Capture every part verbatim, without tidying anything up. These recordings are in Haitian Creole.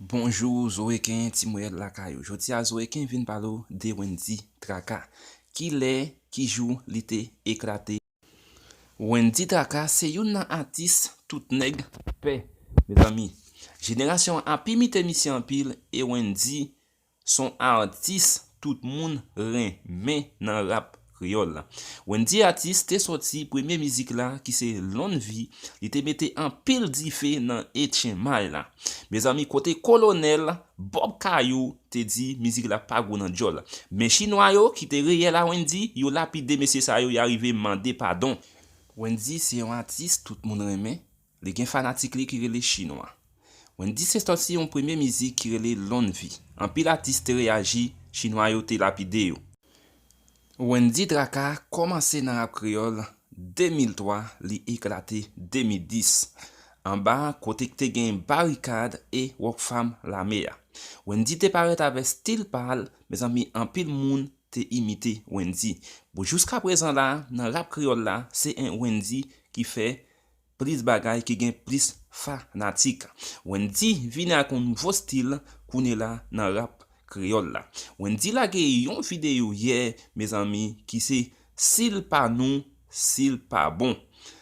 Bonjou, Zoeken, Ti Moyèl lakay ou. Jodi a, Zoeken vin pale w de Wendy Traka. Kilè, ki jou li te eklate? Wendy Traka se youn nan atis tout nèg pè, mezanmi. Jenerasyon an ap imite misye anpil, e Wendy se yon atis tout moun renmen nan rap kreyòl la. Wendy atis te sòti premye mizik la ki se Lonn Vi, li te mete anpil dife nan etchenmay la. Mezanmi, kote Kolonèl Bob Kayou te di mizik la pa gou nan djòl. Men chinwa yo ki te reyèl a Wendy, yo lapide mesye sa yo, y a rive mande padon. Wendy se yon atis tout moun renmen, li gen fanatik li ki rele chinwa. Wendy se sòti yon premye mizik ki rele Lonn Vi. Anpil atis te reyaji, chinwa yo te lapide yo. Wendy Traka kòmanse nan rap kreyòl de mil twa, li eklate de mil dis. Anba, kote k te gen Barikad e Rockfam Lame a. Wendy te parèt avè stil pa l, mezanmi, anpil moun te imite Wendy. Bon, jiska prezan la, nan rap kreyòl la, se en Wendy ki fè plis bagay, ki gen plis fanatik. Wendy vini ak yon nouvo stil kounye la nan rap kreyòl la. Wendy lage yon videyo yè, mezanmi, ki se Si l pa nou, si l pa bon.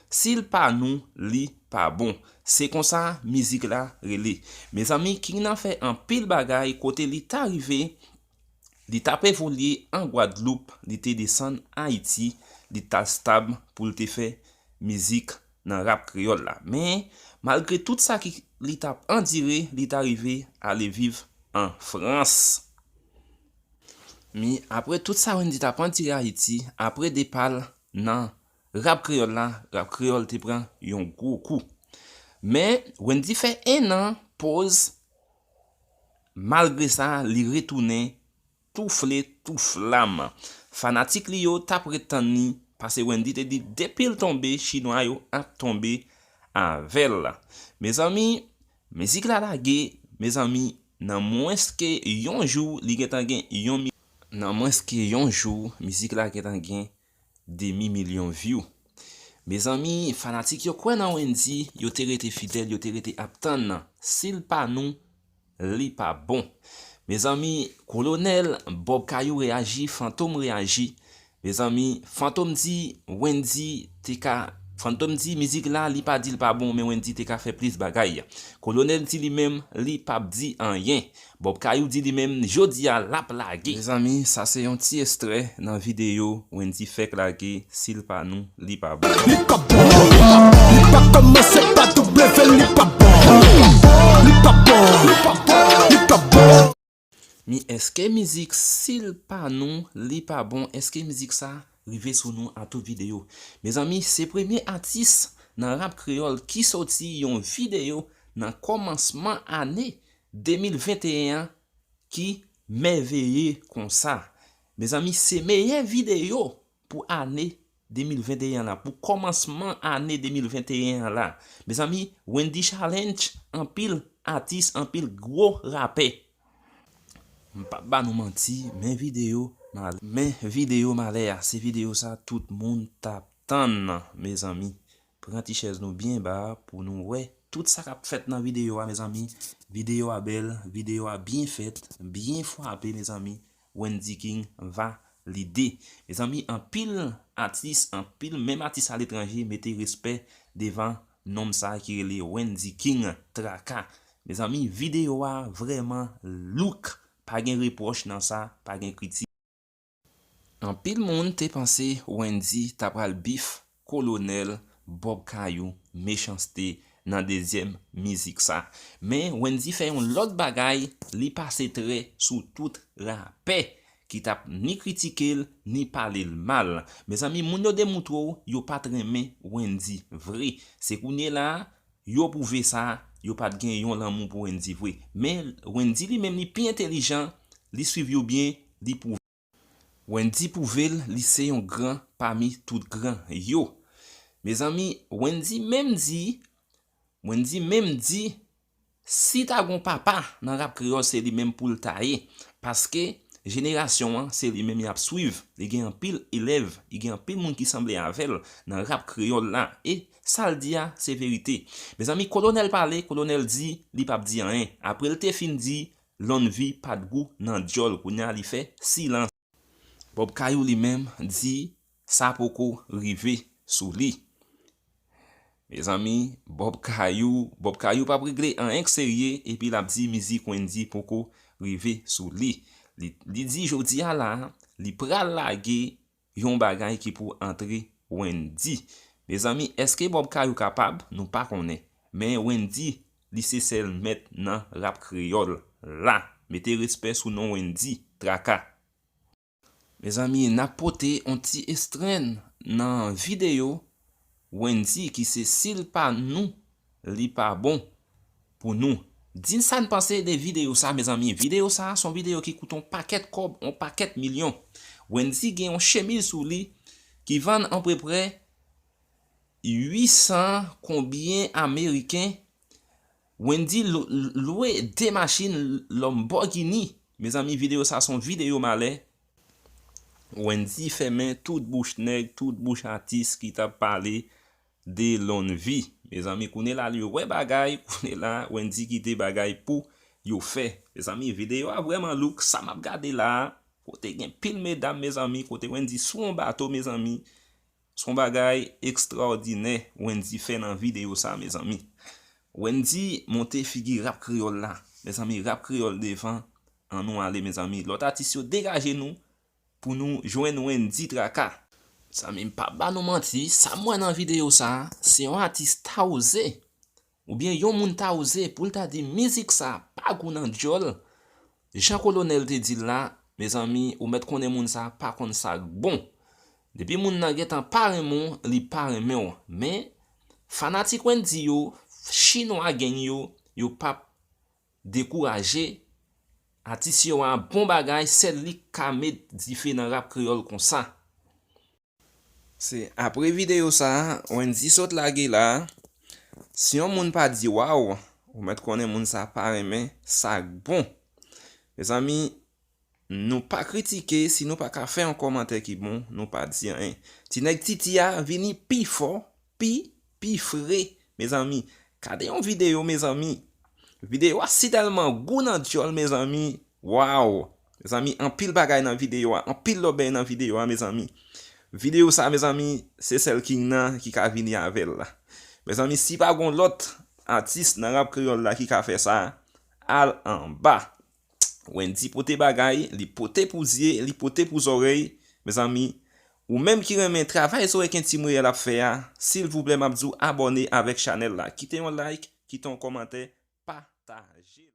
Si l pa nou, li pa bon. Se konsa mizik la rele. Mezanmi, King nan fè anpil bagay kote li ta rive, li t ap evolye an Gwadloup, li te desann Ayiti, li t al stab pou l te fè mizik nan rap kreyòl la. Men, malgre tout sa ki li t ap andire, li ta rive ale viv an Frans. Mi, apre tout sa Wendy t ap andire Ayiti, apre depa l nan rap kreyòl la, rap kreyòl te pran yon gwo kou. Men, Wendy fè en an poz, malgre sa, li retounen tou fle, tou flam. Fanatik li yo t ap ret tann li, paske Wendy te di depi l tonbe, chinwa yo ap tonbe avè l. Mezanmi, mizik la lage, mezanmi, nan mwens ke yon jou, li gentan gen yon mi-, nan mwens ke yon jou, mizik la gentan gen demi milyon view. Mezanmi, fanatik yo kwè nan Wendy, yo te rete fidèl, yo te rete ap tann. Si l pa nou, li pa bon. Mezanmi, Kolonèl Bob Kayou reyaji, Fantom reyaji. Mezanmi, Fantom di Wendy te ka, Fantom di mizik la, li pa di l pa bon, men Wendy te ka fè plis bagay. Kolonèl di li menm, li p ap di anyen. Bob Kayou di li menm, jodi a, l ap lage. Mezanmi, sa se yon ti ekstrè nan videyo Wendy fèk lage, Si l pa nou, li pa bon. Li pa bon, li pa, li pa kòmanse pa W, li pa bon. Li pa bon, li pa bon, li pa bon. Mi, èske mizik Si l pa nou, li pa bon, èske mizik sa rive sou nou a tout videyo? Mezanmi, se premye atis nan rap kreyòl ki sòti yon videyo nan kòmansman ane de mil venteyen an ki mèveye konsa. Mezanmi, se meyè videyo pou ane de mil venteyen an la, pou kòmansman ane de mil venteyen an la. Mezanmi, Wendy challenge anpil atis, anpil gwo rapè. M p ap ba nou manti, men videyo malè, men videyo malè a, se videyo sa tout moun t ap tann, mezanmi. Pran ti chèz nou byen ba pou nou wè tout sa k ap fèt nan videyo a, mezanmi. Videyo a bèl, videyo a byen fèt, byen frape, mezanmi. Wendy King valide. Mezanmi, anpil atis, anpil menm atis aletranje mete respè devan nonm sa ki rele Wendy King Traka. Mezanmi, videyo a vrèman louk. Pa gen repwòch nan sa, pa gen kritik. Anpil moun te panse Wendy ta pral bif Kolonèl Bob Kayou, Mechanste, nan dezyèm mizik sa. Men Wendy fè yon lòt bagay, li pase trè sou tout rapè ki t ap ni kritike l, ni pale l mal. Mezanmi, moun yo demoutre w, yo pa t renmen Wendy vre. Se kounye la a, yo pwouve sa, yo pa t gen yon lanmou pou Wendy vre. Men Wendy li menm, li pi entèlijan, li swiv yo byen, li pwouve. Wendy pwouve l, li se yon gran pami tout gran yo. Mezanmi, Wendy menm di, Wendy menm di, si ta gon papa nan rap kreyòl, se li menm pou l ta ye. Paske Jenerasyon an, se li menm y ap swiv. Li gen anpil elèv, li gen anpil moun ki sanble avè l nan rap kreyòl la. E sa l di a, se verite. Mezanmi, Kolonèl pale, Kolonèl di, li p ap di anyen. Apre l te fin di, Lonn Vi pa t gou nan dyòl, kounye a li fè silans. Bòb Kayou li menm di, sa poko rive sou li. Mezanmi, Bòb Kayou, Bòb Kayou p ap regle anyen k serye, epi l ap di mizik Wendy poko rive sou li. Li, li di jodi a la, li pral lage yon bagay ki pou antre Wendy. Mezanmi, èske Bòb Kayou kapab? Nou pa konnen. Men Wendy, li se sèl mèt nan rap kreyòl la. Mete respè sou non Wendy, Traka. Mezanmi, n ap pote yon ti estren nan videyo Wendy ki se si l pa nou, li pa bon pou nou. Di n sa n panse de videyo sa, mezanmi. Videyo sa, se yon videyo ki koute yon pakèt kòb, yon pakèt milyon. Wendy gen yon chemiz sou li ki vann anpeprè uit san konbyen ameriken. Wendy lwe de machin Lamborghini. Mezanmi, videyo sa se yon videyo malè. Wendy fèmen tout bouch nèg, tout bouch atis ki t ap pale de Lonn Vi. Mezanmi, kounye la li wè bagay, kounye la Wendy kite bagay pou yo fè. Mezanmi, videyo a vrèman louk, sa m ap gade la, kote gen pil medam, mezanmi, kote Wendy sou yon bato, mezanmi. Se yon bagay ekstraòdinè Wendy fè nan videyo sa, mezanmi. Wendy monte figi rap kreyòl la. Mezanmi, rap kreyòl devan, ann nou ale, mezanmi. Lòt atis yo degaje nou pou nou jwenn Wendy Traka. Mezanmi, m p ap ba nou manti, sa m wè nan videyo sa, se yon atis ta oze. Oubyen yon moun ta oze pou l ta di mizik sa pa gou nan dyòl, jan Kolonèl te di l la, mezanmi, ou mèt konnen moun sa pa konn sa k bon. Depi moun nan gentan pa renmen w, li pa renmen w. Men, fanatik Wendy yo, chinwa gang yo, yo p ap dekouraje. Atis yo a bon bagay, sèl li k ka met dife nan rap kreyòl konsa. Se apre videyo sa a, Wendy sot lage la. Si yon moun pa di waw, ou mèt konnen moun sa pa renmen sa k bon. Mezanmi, nou pa kritike, si nou pa ka fè yon kòmantè ki bon, nou pa di anyen. Ti nèg Titi a vini pi fò, pi, pi fre, mezanmi. Gade yon videyo, mezanmi. Videyo a si tèlman gou nan dyòl, mezanmi. Waw! Mezanmi, anpil bagay nan videyo a, anpil lòbèy nan videyo a, mezanmi. Videyo sa, mezanmi, se sèl King nan ki ka vini avè l la. Mezanmi, si pa gon lòt atis nan rap kreyòl la ki ka fè sa, al anba. Wendy pote bagay, li pote pou zye, li pote pou zòrèy. Mezanmi, ou menm ki renmen travay Zorèy Kenty Moyèl ap fè a, silvouplè m ap di w abòne avèk chanèl la. Kite yon like, kite yon kòmantè, pataje.